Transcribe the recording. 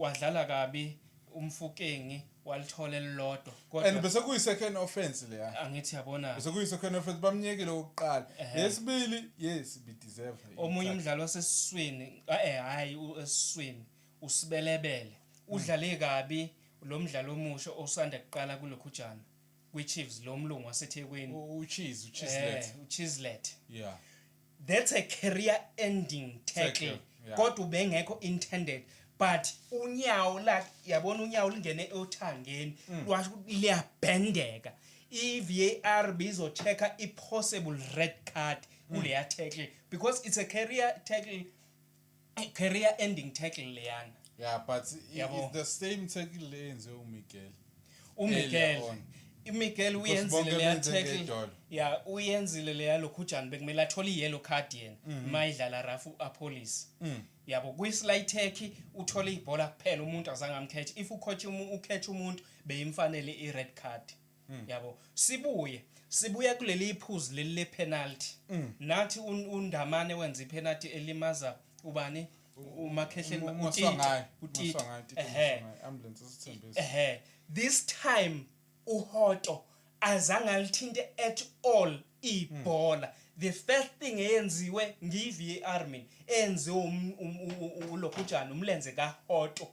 Wadlala kabi uMofokeng, walithola elilodwa. And Kodwa bese kuyi second offense leya. Angithi yabona. Bese kuyi second offense, bamnyekile okokuqala. Yesibili, yes, be deserve. Omunye umdlalo wasesiswini, hayi, esiswini, uSebelebele udlale kabi lo mdlalo omusha osanda kuqala kulokhujana kwi-Chiefs, lo mlungu waseThekwini. Ucheese, uChislett. UChislett. That's a career ending tackle. Tackle, yeah. Kodwa ubengekho intended, but unyawo lakhe, yabona, unyawo lingene othangeni, lwasho ukuthi liyabhendeka. I-VAR bizo-check-a i-possible red card kuleya tackle because it's a career tackle, career ending tackle leyana. Yeah, but Yabo. it's the same tackle leyenziwe uMiguel. UMiguel. Earlier on. UMiguel Because uyenzile bonke leya benze tackle. ngedolo. Yeah, uyenzile leya lokhujana, bekumele athole i-yellow card yena mayidlala rough u-Appollis. Yabo, kwi-slide tackle uthole ibhola kuphela, umuntu azange amcatch. If ucoach ucatch umuntu, beyimfanele i-red card. Yabo, sibuye sibuya kuleli iphuzu leli le penalty. Nathi uNdamane wenza ipenalty elimaza ubani, uMakhehleni, uTito. UMaswanganyi. uTito. uMaswanganyi, Tito Maswanganyi, ambulance asithembisa. This time uHotto azange alithinte at all ibhola. The first thing eyenziwe ngi-VAR mina, eyenziwe ulokhujana, umlenze kaHotto.